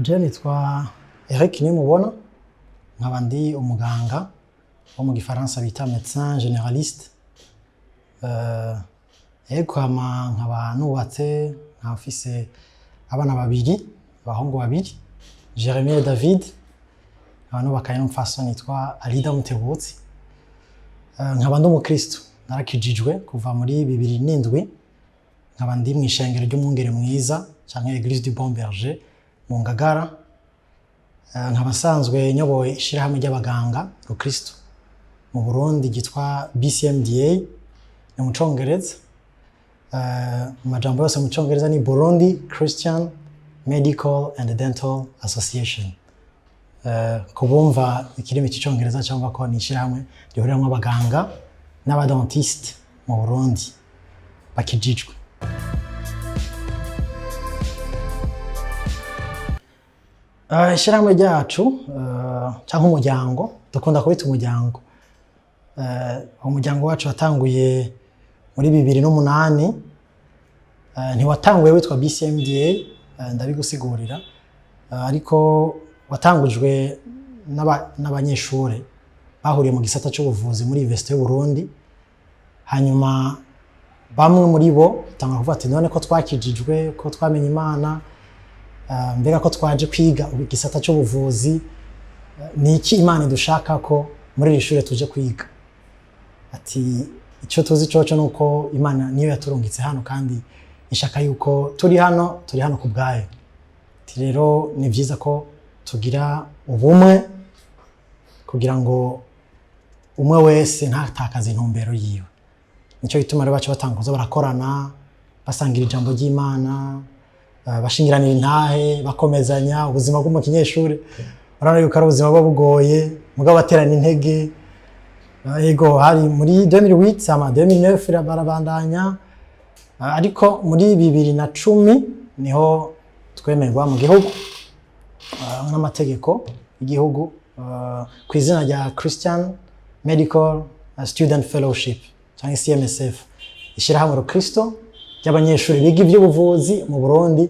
Je nitwa Eric Nimubona, nkaba ndi umuganga wo mu gifaransa bita médecin généraliste. Ego, hama nkaba nubatse, nkaba mfise abana babiri, abahungu babiri, Jeremie et David. Nkaba nubakanye n'umupfasoni yitwa Alida Mutebutsi. Nkaba ndi umukristo, narakijijwe kuva muri 2007, nkaba ndi mw'ishengero ry'Umwungere Mwiza canke Église du Bon Berger mu Ngagara. Nkaba nsanzwe nyoboye ishirahamwe ry'abaganga rukristo mu Burundi ryitwa BCMDA, ni mu Congereza. Mu majambo yose mu Congereza ni Burundi Christian Medical and Dental Association. Ku bumva ikirimi cy'Icongereza, cyangwa ko ni ishirahamwe rihuriramwo abaganga n'abadentiste mu Burundi bakijijwe. Ishirahamwe ryacu, cyangwa umuryango, dukunda kubita umuryango. Umuryango wacu watanguye muri 2008. Ntiwatanguye witwa BCMDA, ndabigusigurira. Ariko watangujwe n'abanyeshure bahuriye mu gisata c'ubuvuzi muri Université y'u Burundi. Hanyuma bamwe muri bo batangura kuvuga ati: "None ko twakijijwe, ko twamenye Imana, mbega ko twaje kwiga igisata c'ubuvuzi, ni iki Imana idushaka ko muri iri shure tuje kwiga?" Ati: "Icyo tuzi coco ni uko Imana niyo yaturungitse hano, kandi ishaka yuko turi hano, turi hano ku bwayo." Ati: "Rero ni byiza ko tugira ubumwe kugira ngo umwe wese ntatakaze intumbero yiwe." Nicyo gituma rero baca batanguza barakorana, basangira ijambo ry'Imana, bashingiranira intahe, bakomezanya. Ubuzima bw'umukinyeshuri urabona yuko ari ubuzima buba bugoye, mugabo baterana intege. Yego, hari muri 2008, ama 2009 barabandanya. Ariko muri 2010 niho twemerwa mu gihugu n'amategeko y'igihugu, ku izina rya Christian Medical Student Fellowship cyangwa CMSF, ishyirahamwe rukristo ry'abanyeshuri biga iby'ubuvuzi mu Burundi.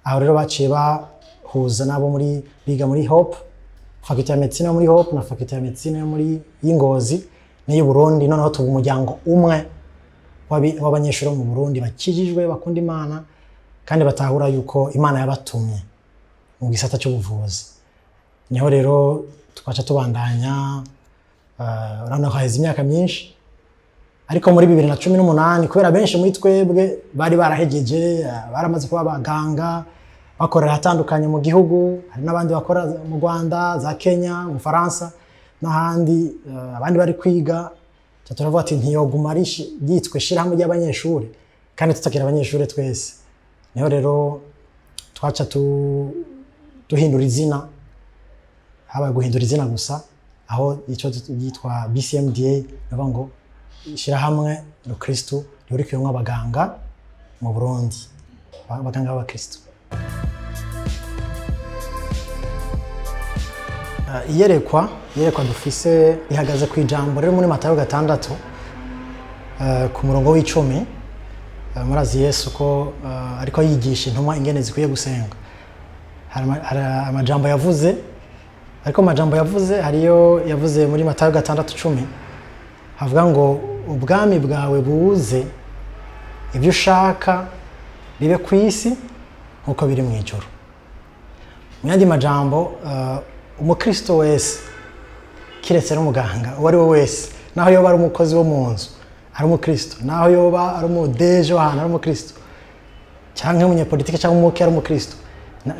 Aho rero baciye bahuza n'abo muri biga muri Hope, faculté ya médecine yo muri Hope na faculté ya médecine yo muri y'Ingozi n'iy'u Burundi. Noneho tuba umuryango umwe w'abanyeshuri bo mu Burundi bakijijwe, bakunda Imana kandi batahura yuko Imana yabatumye mu gisata cy'ubuvuzi. Niho rero twaca tubandanya. Urabona ko haheze imyaka myinshi, ariko muri 2018, kubera benshi muri twebwe bari barahegeje, baramaze kuba abaganga, bakorera ahatandukanye mu gihugu, hari n'abandi bakora mu Rwanda, za Kenya, mu Faransa n'ahandi, abandi bari kwiga, tuca turavuga ati ntiyoguma ari ryitwa ishirahamwe ry'abanyeshuri kandi tutakiri abanyeshuri twese. Niho rero twaca duhindura izina. Habaye guhindura izina gusa, aho icyo yitwa BCMDA, ni ngo ishyirahamwe rukristo rihurikiyemo abaganga mu Burundi, abaganga b'abakristo. Iyerekwa dufise rihagaze ku ijambo riri muri Matayo 6, ku murongo w'10. Murazi Yesu ko ariko yigisha intumwa ingene zikwiye gusenga. Hari amajambo yavuze, ariko amajambo yavuze hariyo yavuze muri Matayo 6:10, havuga ngo: "Ubwami bwawe buze, ibyo ushaka bibe ku isi nk'uko biri mu ijuru." Mu yandi majambo, umukristo wese, kiretse n'umuganga, uwo ari we wese, naho yoba ari umukozi wo mu nzu ari umukristo, naho yoba ari umudeje w'ahantu ari umukristo, cyangwa umunyepolitike cyangwa umuke ari umukristo,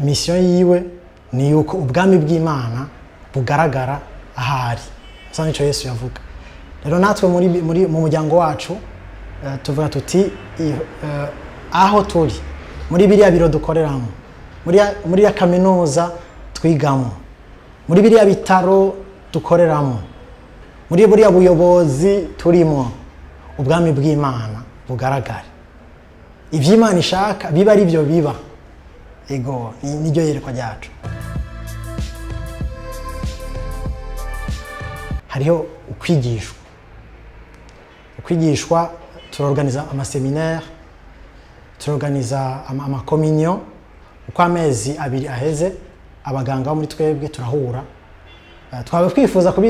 mission yiwe ni yuko ubwami bw'Imana bugaragara ahari. Gusa nico Yesu yavuga. Rero natwe muri mu muryango wacu, tuvuga tuti aho turi, muri biriya biro dukoreramo, muri ya kaminuza twigamo, muri biriya bitaro dukoreramo, muri buriya buyobozi turimo, ubwami bw'Imana bugaragare, ivy'Imana ishaka biba ari byo biba. Ego, niryo yerekwa ryacu. Hariho ukwigishwa. Ukwigishwa, turorganiza amaséminaire, turorganiza amacommunion. Uko amezi 2 aheze, abaganga bo muri twebwe turahura. Twaba twifuza ko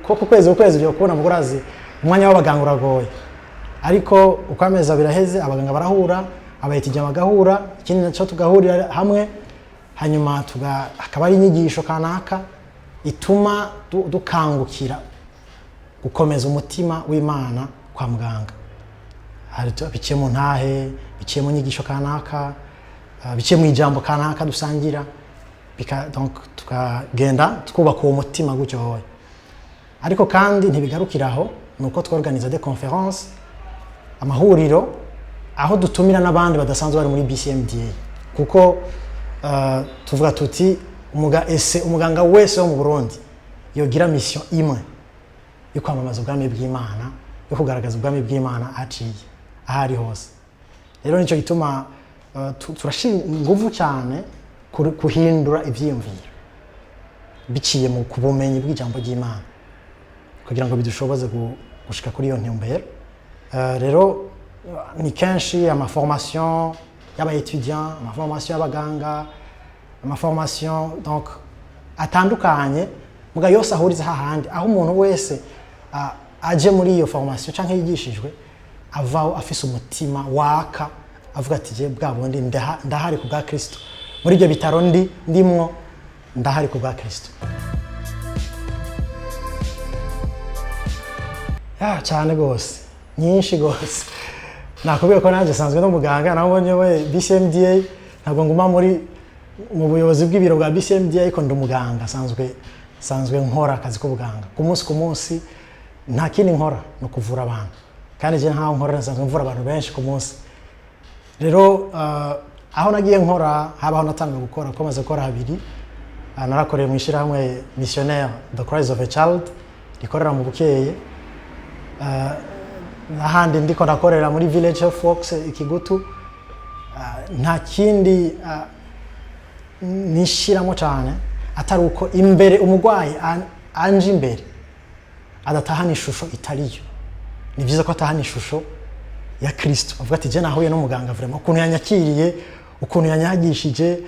ku kwezi ku kwezi byo kubona mugurazi, umwanya w'abaganga uragoye, ariko uko amezi 2 aheze, abaganga barahura, aba étudiants bagahura, ikindi nacyo tugahurira hamwe, hanyuma hakaba ari inyigisho kanaka ituma dukangukira gukomeza umutima w'Imana kwa muganga. Hari biciye mu ntahe, biciye mu nyigisho kanaka, biciye mu ijambo kanaka dusangira, donc tukagenda twubaka uwo mutima gutyo hoya. Ariko kandi ntibigarukira aho, ni uko tworganiza des conférences, amahuriro aho dutumira n'abandi badasanzwe bari muri BCMDA, kuko tuvuga tuti ese umuganga wese wo mu Burundi yogira mission imwe yo kwamamaza ubwami bw'Imana, yo kugaragaza ubwami bw'Imana aciye aho ari hose. Rero nicyo gituma turashira ingufu cyane kuhindura ivyiyumviro biciye mu ku bumenyi bw'ijambo ry'Imana, kugira ngo bidushoboze gushika kuri iyo ntumbero. Rero ni kenshi amaformation y'aba étudiants, amaformation y'abaganga, amaformation donc atandukanye, muga yose ahuriza hahandi aho umuntu wese aje muri iyo formation canke yigishijwe avaho afise umutima waka, avuga ati: "Je bwa bundi ndahari ku bwa Kristo, muri ibyo bitaro ndimwo ndahari ku bwa Kristo." Ya, cyane gose, nyinshi gose. Nakubwiye ko nanjye sanzwe n'umuganga, nawe we BCMDA, ntabwo nguma mu buyobozi bw'ibiro bwa BCMDA, ariko ndi umuganga, sanzwe nkora akazi k'ubuganga ku munsi ku munsi. Nta kindi nkora, ni ukuvura abantu, kandi je ntaho nkora nsanzwe mvura abantu benshi ku munsi. Rero aho nagiye nkora, habaho natanga gukora ko maze gukora habiri. Narakoreye mu ishyirahamwe missionnaire The Cries of a Child rikorera mu Bukeye, n'ahandi ndiko ndakorera muri Village of Works Ikigutu. Nta kindi nishiramo cyane atari uko imbere umurwayi anje imbere adatahana ishusho itariyo. Ni byiza ko atahana ishusho ya Kristo, avuga ati: "Je nahuye n'umuganga, vraiment ukuntu yanyakiriye, ukuntu yanyagishije,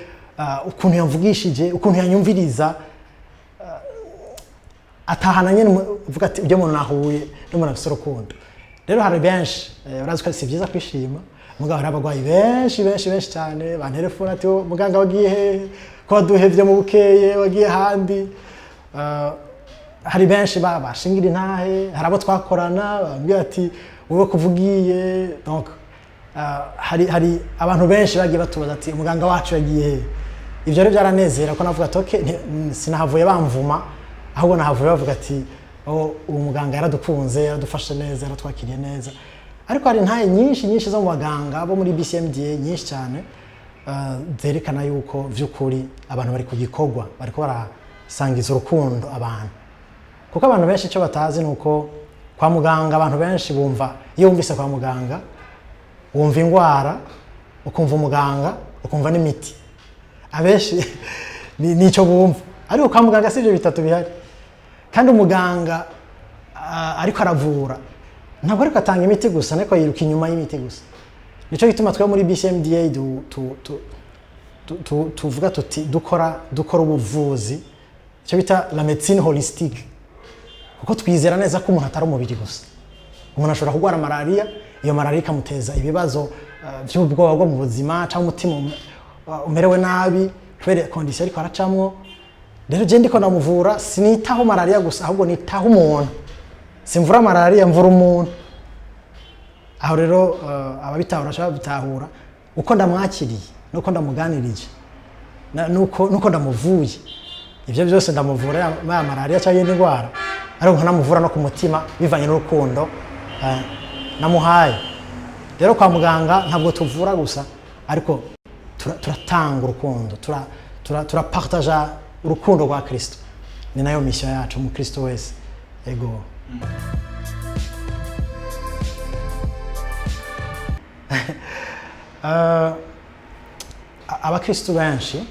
ukuntu yamvugishije, ukuntu yanyumviriza." Atahana nyine uvuga ati: "Ibyo muntu nahuye n'umuntu afite urukundo." Rero hari benshi, urazi ko si byiza kwishima, mugabo hari abarwayi benshi benshi benshi cyane bantelefona ati: "Oh, muganga, wagiye hehe ko waduhevye mu Bukeye, wagiye ahandi?" Hari benshi bashingira intahe, hari abo twakorana bambwira ati: "Wowe kuvugiye." Donc hari abantu benshi bagiye batubaza ati: "Umuganga wacu yagiye hehe?" Ibyo rero byaranezera ko navuga ati: "Okay, sinahavuye bamvuma, ahubwo nahavuye bavuga ati: 'Oh, uwo muganga yaradukunze, yaradufashe neza, yaratwakiriye neza.'" Ariko hari intahe nyinshi nyinshi zo mu baganga bo muri BCMDA, nyinshi cyane, zerekana yuko vy'ukuri abantu bari ku gikorwa, bariko barasangiza urukundo abantu. Kuko abantu benshi icyo batazi ni uko kwa muganga, abantu benshi bumva, iyo wumvise kwa muganga wumva indwara, ukumva umuganga, ukumva n'imiti. Abenshi nicyo bumva, ariko kwa muganga si ibyo bitatu bihari. Kandi umuganga ariko aravura, ntabwo ariko atanga imiti gusa, ariko yiruka inyuma y'imiti gusa. Nicyo gituma twe muri BCMDA tuvuga tuti dukora ubuvuzi, icyo bita la médecine holistique, kuko twizera neza ko umuntu atari umubiri gusa. Umuntu ashobora kurwara malariya, iyo malariya ikamuteza ibibazo by'ubwoba bwo mu buzima, cyangwa umutima umerewe nabi kubera condition ariko aracamwo. Rero je ndiko ndamuvura, sinitaho malariya gusa, ahubwo nitaho umuntu. Simvura malariya, mvura umuntu. Aho rero ababitahura bashobora bitahura uko ndamwakiriye nuko ndamuganirije nuko ndamuvuye. Ibyo byose, ndamuvura ya malariya cyangwa iyindi ndwara, ariko nkanamuvura no ku mutima bivanye n'urukundo namuhaye. Rero kwa muganga ntabwo tuvura gusa, ariko turatanga urukundo, turapartaja urukundo rwa Kristo. Ni nayo mission yacu umukristo wese. Ego. Abakristo benshi,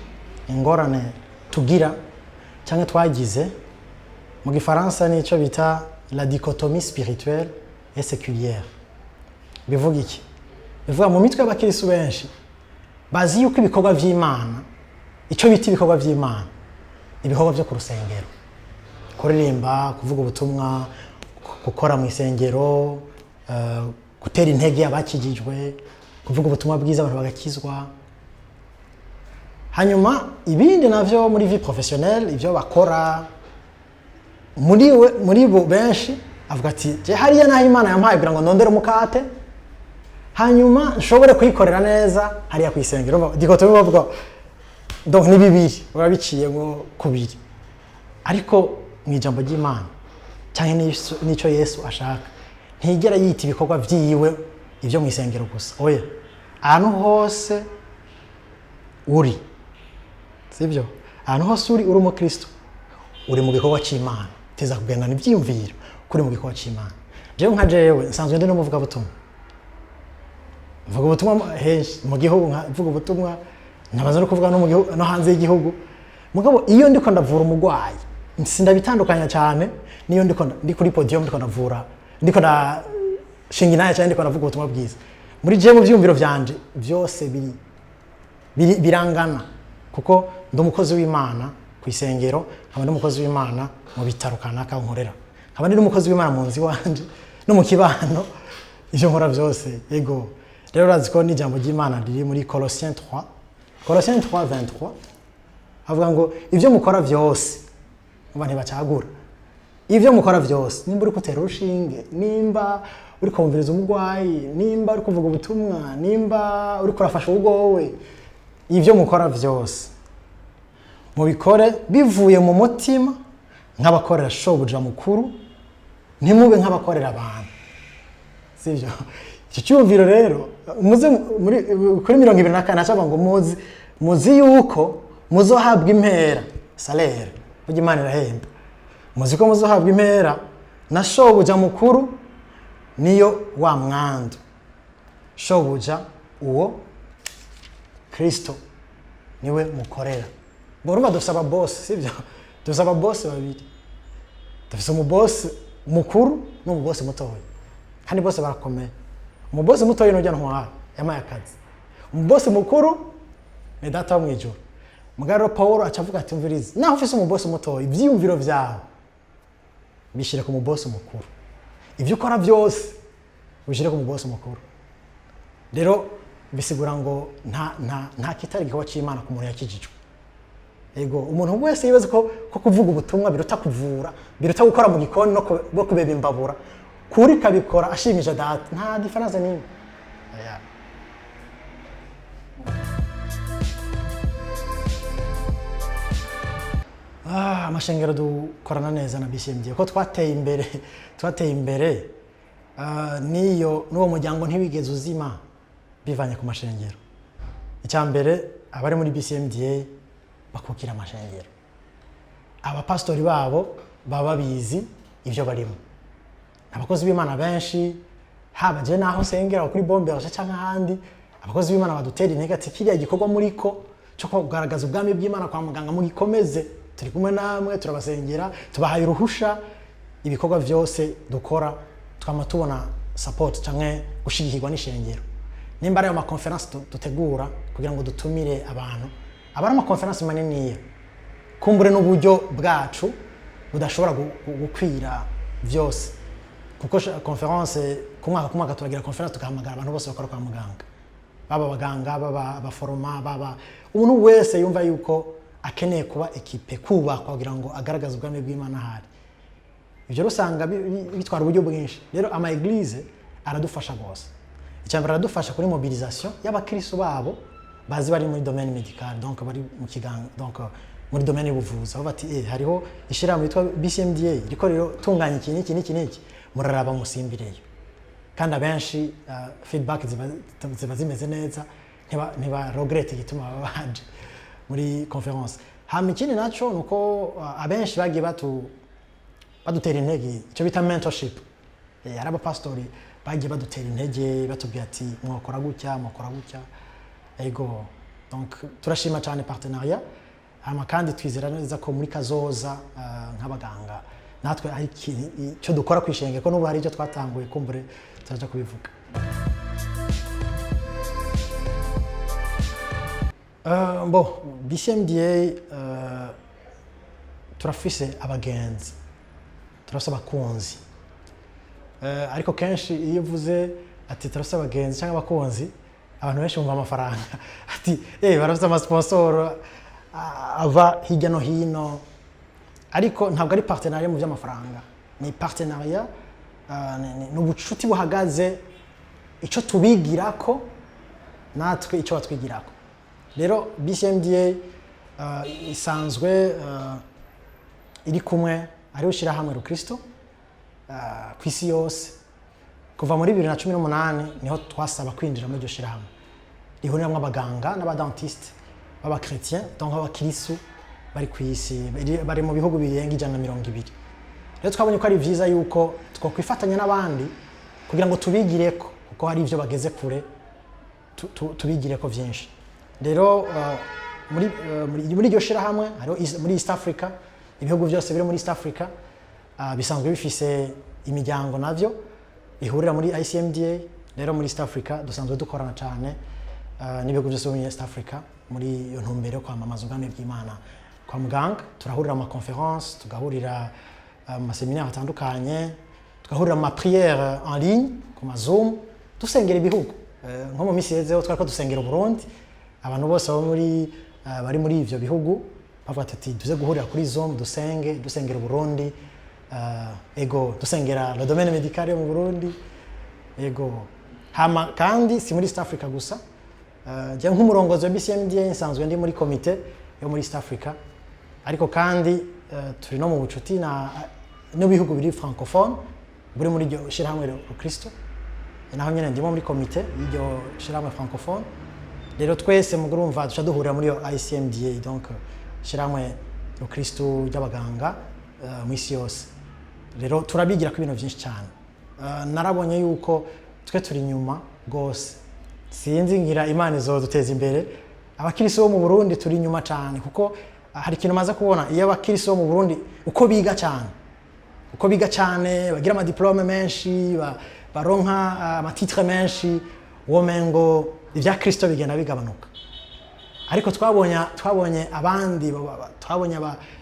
ingorane tugira cyangwa twagize, mu gifaransa nicyo bita la dichotomie spirituelle et séculière. Bivuga iki? Bivuga mu mitwe y'abakristo benshi. Bazi yuko ibikorwa vy'Imana, icyo bita ibikorwa vy'Imana, ibikorwa vyo ku rusengero, kuririmba, kuvuga ubutumwa, gukora mu isengero, gutera intege abakijijwe, kuvuga ubutumwa bwiza abantu bagakizwa. Hanyuma ibindi navyo muri vie professionnelle, ivyo bakora muri we, muri bo benshi avuga ati: "Je hariya naho Imana yampaye kugira ngo ndondere umukate, hanyuma nshobore kuyikorera neza hariya ku isengero." Dichotomie bavuga, donc ni bibiri, biba biciyemo kubiri. Ariko mu ijambo ry'Imana cyangwa n'icyo Yesu ashaka, ntigera yita ibikorwa vyiwe ibyo mu isengero gusa. Oya, ahantu hose uri, sibyo? Ahantu hose uri umukristo, uri mu gikorwa cy'Imana. Teza kugendana ibyiyumviro kuri mu gikorwa cy'Imana. Jewe nka jewe nsanzwe ndi n'umuvugabutumwa, mvuga ubutumwa henshi mu gihugu, mvuga ubutumwa ntabaza no kuvuga no mu gihugu no hanze y'igihugu. Mugabo iyo ndiko ndavura umurwayi, sindabitandukanya cyane niyo ndiko ndi kuri podium, ndiko ndavura, ndiko ndashinga intahe cyangwa ndiko ndavuga ubutumwa bwiza. Muri jewe, mu byiyumviro vyanje byose birangana, kuko ndi umukozi w'Imana ku isengero, nkaba ndi umukozi w'Imana mu bitaro kanaka aho nkorera, nkaba ndi n'umukozi w'Imana mu nzu iwanje no mu kibano, ivyo nkora byose. Yego, rero urazi ko n'ijambo ry'Imana riri muri Colossiens 3, Colossiens 3:23, avuga ngo ibyo mukora byose, uba ntibacagura, ibyo mukora byose, nimba uri gutera urushinge, nimba uri kumviriza umurwayi, nimba uri kuvuga ubutumwa, nimba uri kurafasha uwowe, ibyo mukora byose mubikore bivuye mu mutima nk'abakorera shobuja mukuru, ntimube nk'abakorera abantu. Sibyo? Icyo cyumviro rero muze muri kuri 24 acavuga ngo muzi yuko muzohabwa impera, salaire. Burya Imana irahemba. Muzi ko muzohabwa impera na shobuja mukuru, niyo wa mwandu shobuja, uwo Kristo niwe mukorera. Urumva dufise ababosi, sibyo? Dufise ababosi babiri: dufise umubosi mukuru n'umubosi mutoya, kandi bose barakomeye. Umubosi mutoya nujya ntwara yamaye akazi, umubosi mukuru ni Data wo mu ijuru. Mugabo rero Paul aca avuga ati: "Umvirize, naho ufise umubosi mutoya, ivyiyumviro vyawe bishyire ku mubosi mukuru, ibyo ukora byose ubishyire ku mubosi mukuru." Rero bisigura ngo nta kitari igikorwa cy'Imana ku muntu yakijijwe. Yego, umuntu wese yibaza ko kuvuga ubutumwa biruta kuvura, biruta gukora mu gikoni no kubeba imbabura, kuri kabikora ashimisha Data, nta différence n'imwe. Oya. Ah, amashengero dukorana neza na BCMD ko twateye imbere, twateye imbere. Niyo n'uwo muryango ntiwigeze uzima bivanye ku mashengero. Icya mbere, abari muri BCMDA bakukira amashengero, abapasitori babo baba babizi ibyo barimo. Abakozi b'Imana benshi, haba je naho nsengera kuri Bombe cyangwa ahandi, abakozi b'Imana badutera intege ati: "Kiriya gikorwa muriko cyo kugaragaza ubwami bw'Imana kwa muganga mugikomeze, turi kumwe namwe, turabasengera, tubahaye uruhusha." Ibikorwa byose dukora twama tubona support canke gushigikirwa n'ishengero. Nimba ari ayo ma conférences dutegura kugira ngo dutumire abantu, aba ari ama conférences maniniya, kumbure n'uburyo bwacu budashobora gukwira byose, kuko conférence ku mwaka turagira conférence, tugahamagara abantu bose bakora kwa muganga, baba abaganga, baba abaforoma, baba umuntu wese yumva yuko akeneye kuba équipé, kubakwa kugira ngo agaragaze ubwami bw'Imana ahari. Ibyo rero usanga bitwara uburyo bwinshi. Rero ama églises aradufasha rwose. Icya mbere, aradufasha kuri mobilisation y'abakristo babo bazi bari muri domaine médical, donc bari mu kiganga, donc muri domaine y'ubuvuzi, aho bati: "Hariho ishyirahamwe ryitwa BCMDA riko rero tunganya iki n'iki n'iki n'iki, muraraba musimbireyo." Kandi abenshi feedback ziba zimeze neza, ntiba regrette igituma baba baje muri conférence. Hama ikindi naco nuko abenshi bagiye badutera intege, icyo bita mentorship. Hari abapasitori bagiye badutera intege, batubwira ati: "Mwakora gutya, mwakora gutya." Ego, donc turashima cyane partenariat. Hama kandi twizera neza ko muri kazoza, nk'abaganga natwe hari icyo dukora kwishenge, ko n'ubu hari icyo twatanguye, kumbure turaja kubivuga. Bon, BCMDA, turafise abagenzi, turafise abakunzi. Ariko kenshi iyo uvuze ati turafise abagenzi cyangwa abakunzi, abantu benshi bumva amafaranga, ati barafise amasponsoro ava hirya no hino. Ariko ntabwo ari partenariat mu by'amafaranga, ni partenariat, ni ubucuti buhagaze icyo tubigirako natwe icyo batwigirako. Rero BCMDA isanzwe iri kumwe, hariho ishyirahamwe rukristo ku isi yose. Kuva muri 2018 niho twasaba kwinjira muri iryo shyirahamwe rihuriramwo abaganga n'abadentiste b'abachrétien, donc abakirisu bari ku isi, bari mu bihugu birenga 120. Rero twabonye ko ari vyiza yuko twokwifatanya n'abandi kugira ngo tubigireko, kuko hari ivyo bageze kure, tubigireko vyinshi. Rero muri iryo shirahamwe hariho muri East Africa, ibihugu byose biri muri East Africa bisanzwe bifise imiryango navyo ihurira muri ICMDA. Rero muri East Africa dusanzwe dukorana cyane n'ibihugu byose byo muri East Africa muri iyo ntumbero yo kwamamaza ubwami bw'Imana kwa muganga. Turahurira mu maconférence, tugahurira mu maséminaire atandukanye, tugahurira mu maprière en ligne ku ma Zoom, dusengera ibihugu. Nko mu minsi ihezeho twariko dusengera Burundi, abantu bose bo muri bari muri ivyo bihugu bavuga ati tuze guhurira kuri Zoom dusenge, dusengera Burundi, ego, dusengera le domaine médical yo mu Burundi, ego. Hama kandi si muri East Africa gusa. Je nk'umurongozi wa BCMDA nsanzwe ndi muri komite yo muri East Africa, ariko kandi turi no mu bucuti na n'ibihugu biri francophone buri muri iryo shyirahamwe rukristo. Naho nyene ndimo muri komite y'iryo shyirahamwe francophone. Rero twese mu urumva duca duhurira muri iyo ICMDA, donc shyirahamwe rukristo ry'abaganga mu isi yose. Rero turabigira ko ibintu byinshi cyane. Narabonye yuko twe turi inyuma rwose. Sinzi, ngira Imana izoduteza imbere. Abakirisi bo mu Burundi turi inyuma cyane, kuko hari ikintu maze kubona: iyo abakirisi bo mu Burundi uko biga cyane, uko biga cyane, bagira amadiplôme menshi, baronka amatitre menshi, womengo ibya Kristo bigenda bigabanuka. Ariko twabonye abandi, twabonye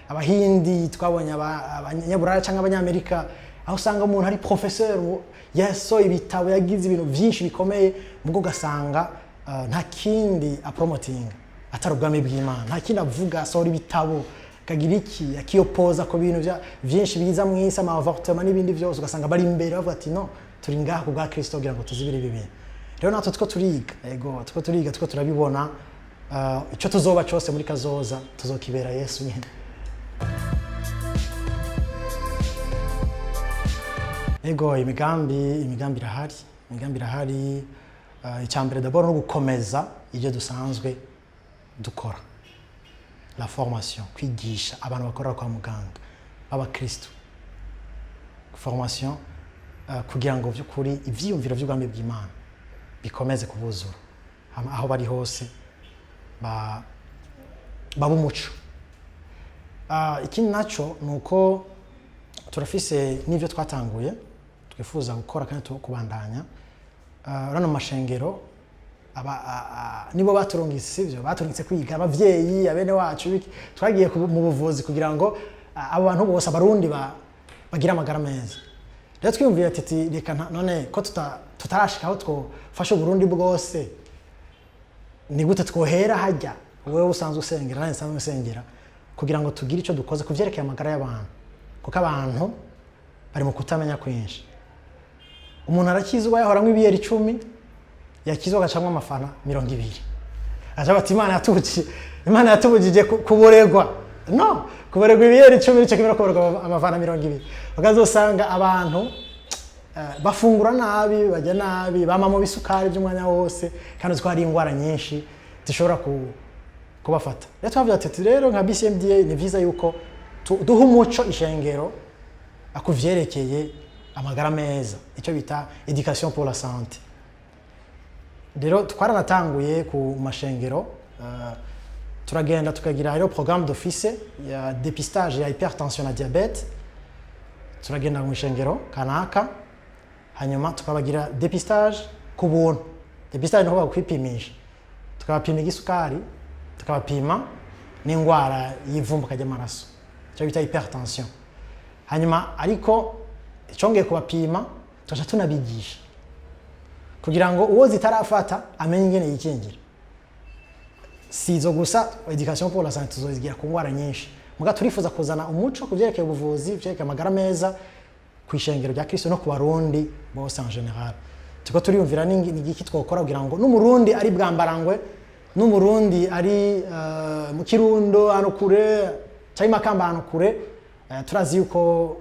Abahindi, twabonye Abanyaburaya cyangwa Abanyamerika, aho usanga umuntu ari professeur, yasohoye ibitabo, yagize ibintu byinshi bikomeye, mugo ugasanga nta kindi apromotinga atari ubwami bw'Imana, nta kindi avuga, asohora ibitabo, akagira iki, akiyopoza ku bintu byinshi biza mu isi, ama avortement n'ibindi byose. Ugasanga bari imbere bavuga ati: "No, turi ngaha ku bwa Kristo kugira ngo tuzibire ibi bintu." Rero natwe two turiga, ego, two turiga, two turabibona. Icyo tuzoba cyose muri kazoza tuzokibera Yesu nyine. Ego, imigambi irahari, imigambi irahari. Icya mbere d'abord no gukomeza ibyo dusanzwe dukora, la formation, kwigisha abantu bakorera kwa muganga b'abakristo, formation, kugira ngo by'ukuri ivyiyumviro by'ubwami bw'Imana bikomeze kubuzura. Hama aho bari hose baba umuco. Ikindi naco ni uko turafise n'ivyo twatanguye twifuza gukora kandi kubandanya. Rano mashengero nibo baturungitse, sivyo? Baturungitse kwiga, abavyeyi, abene wacu, biki. Twagiye mu buvuzi kugira ngo abo bantu bose, Abarundi bagire amagara meza. Rero twiyumviye ati reka none ko tutarashika aho twofasha Uburundi bwose, ni gute twohera hajya wewe usanzwe usengera, nanjye nsanzwe usengera, kugira ngo tugire icyo dukoze ku vyerekeye amagara y'abantu, kuko abantu bari mu kutamenya kwinshi. Umuntu arakizwa yahoranywa ibiyeri 10, yakizwa agacamwa amafana 20, aca bati Imana yatubujije, Imana yatubujije kuboregwa. No kuboregwa ibiyeri 10 nico kimwe no kuboregwa amafana 20. Ukazosanga abantu bafungura nabi, bajya nabi, bama mu bisukari by'umwanya wose, kandi uzi ko hari indwara nyinshi zishobora kubafata. Rero twavuze ati rero nka BCMDA ni vyiza yuko duha umuco ishengero akuvyerekeye amagara meza, icyo bita éducation pour la santé. Rero twaranatanguye ku mashengero, turagenda tukagira, hariho programme d'office ya dépistage ya hypertension na diabète. Turagenda mu ishengero kanaka, hanyuma tukabagira dépistage ku buntu. Dépistage ni ukuvuga kwipimisha, tukabapima igisukari. Tukabapima n'indwara y'ivumbuka ry'amaraso, icyo bita hypertension. Hanyuma ariko icongeye kubapima, tugaca tunabigisha kugira ngo uwo zitarafata amenye ingene yikingira. Si izo gusa, éducation pour la santé tuzozigira ku ndwara nyinshi. Muga turifuza kuzana umuco ku vyerekeye ubuvuzi, vyerekeye amagara meza ku ishengero rya Kristo no ku Barundi bose en général. Turiko turiyumvira ni igiki twokora kugira ngo n'Umurundi ari Bwambarangwe, n'Umurundi ari mu Kirundo hano kure, cyangwa Makamba hano kure. Turazi yuko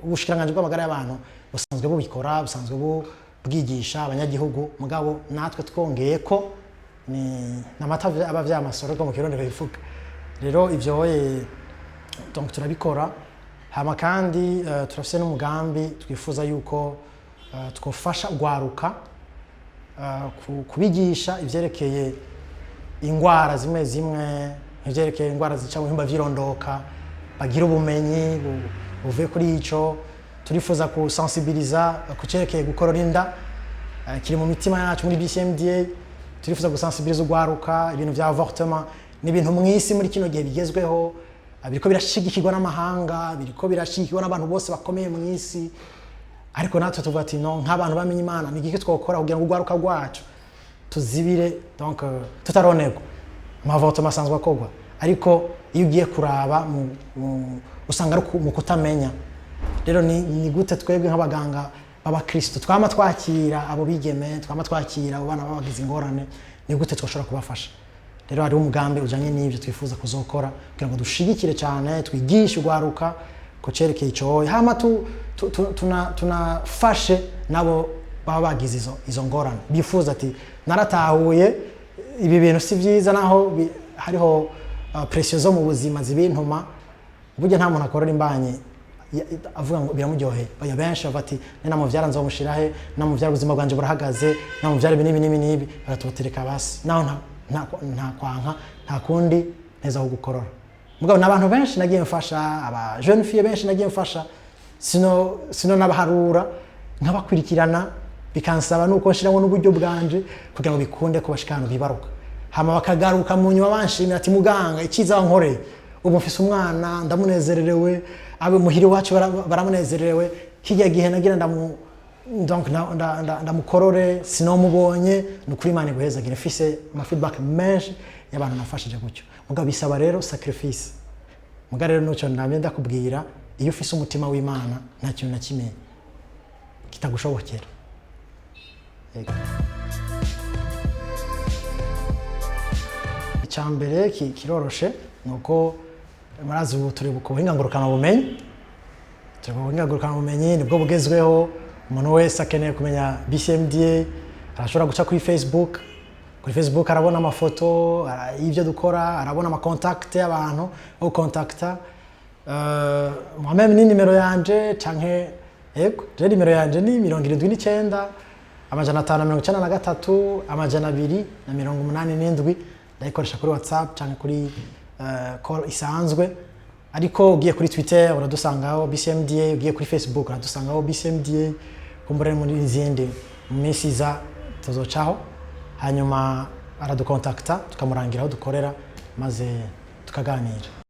ubushikiranganji bw'amagara y'abantu busanzwe bubikora, busanzwe bwigisha abanyagihugu. Mugabo natwe twongeye ko ni n'amata aba vyamasoro, ko mu Kirundi babivuga. Rero ivyo donc turabikora. Hama kandi turafise n'umugambi twifuza yuko twofasha ugwaruka, kubigisha ivyerekeye ingwara zimwe zimwe, nk'ivyerekeye ingwara zica mu bihimba vy'irondoka, bagira ubumenyi buvuye kuri ico. Turifuza kusensibiliza ku cerekeye gukorora inda, kiri mu mitima yacu muri BCMDA. Turifuza gusensibiliza ugwaruka ibintu vya avortement. Ni ibintu mw'isi muri kino gihe bigezweho, biriko birashigikirwa n'amahanga, biriko birashigikirwa n'abantu bose bakomeye mw'isi. Ariko natwe tuvuga ati: "No nk'abantu bamenye Imana, ni igiki twokora kugira ngo urwaruka rwacu tuzibire?" Donc tutaronerwa ama avortement asanzwe akorwa, ariko iyo ugiye kuraba usanga ari mu kutamenya. Rero ni gute twebwe nk'abaganga b'abakristo twama twakira abo bigeme, twama twakira abo bana babagize ingorane, ni gute twashobora kubafasha? Rero hariho umugambi ujanye n'ivyo twifuza kuzokora kugira ngo dushigikire cyane, twigishe urwaruka ku cerekeye ico, hama tunafashe nabo baba bagize izo ngorane, bifuza ati: "Naratahuye ibi bintu si byiza, naho hariho pression zo mu buzima zibintuma." Burya nta muntu akorora imbanyi avuga ngo biramuryoheye. Oya, benshi bavuga ati: "Ninamuvyara nzomushira he? Namuvyara ubuzima bwanje burahagaze, namuvyara ibi n'ibi n'ibi n'ibi." Baratubatereka basi naho nta kwanka, nta kundi nteza aho gukorora. Mugabo n'abantu benshi nagiye mfasha, aba jeune fille benshi nagiye mfasha, sino nabaharura, nkabakurikirana, bikansaba nuko nshiramo n'uburyo bwanje kugira ngo bikunde ko bashika ahantu bibaruka, hama bakagaruka mu nyuma banshimira ati: "Muganga, icyiza wankoreye, ubu mfise umwana, ndamunezererewe, abe muhiri iwacu baramunezererewe. Kijya gihe nagira ndamu donc ndamukorore sinomubonye. Ni ukuri Imana iguhezagire." Mfise ama feedback menshi y'abantu nafashije gutyo. Mugabo bisaba rero sacrifice. Muga rero nuco namye ndakubwira, iyo ufise umutima w'Imana nta kintu na kimwe kitagushobokera. Yego. Icya mbere kiroroshe, ni uko murazi ubu turi ku buhinga ngurukanabumenyi. Turi ku buhinga ngurukanabumenyi, nibwo bugezweho. Umuntu wese akeneye kumenya BCMDA arashobora guca kuri Facebook. Kuri Facebook arabona amafoto y'ibyo dukora, arabona ama contact y'abantu bo gukontakta. Moi-même ni nimero yanje canke, yego, je nimero yanje ni 79 593 287. Ndayikoresha kuri WhatsApp canke kuri call isanzwe. Ariko ugiye kuri Twitter uradusangaho BCMDA, ugiye kuri Facebook uradusangaho BCMDA, kumbure muri izindi mu minsi iza tuzocaho. Hanyuma aradukontakta, tukamurangira aho dukorera, maze tukaganira.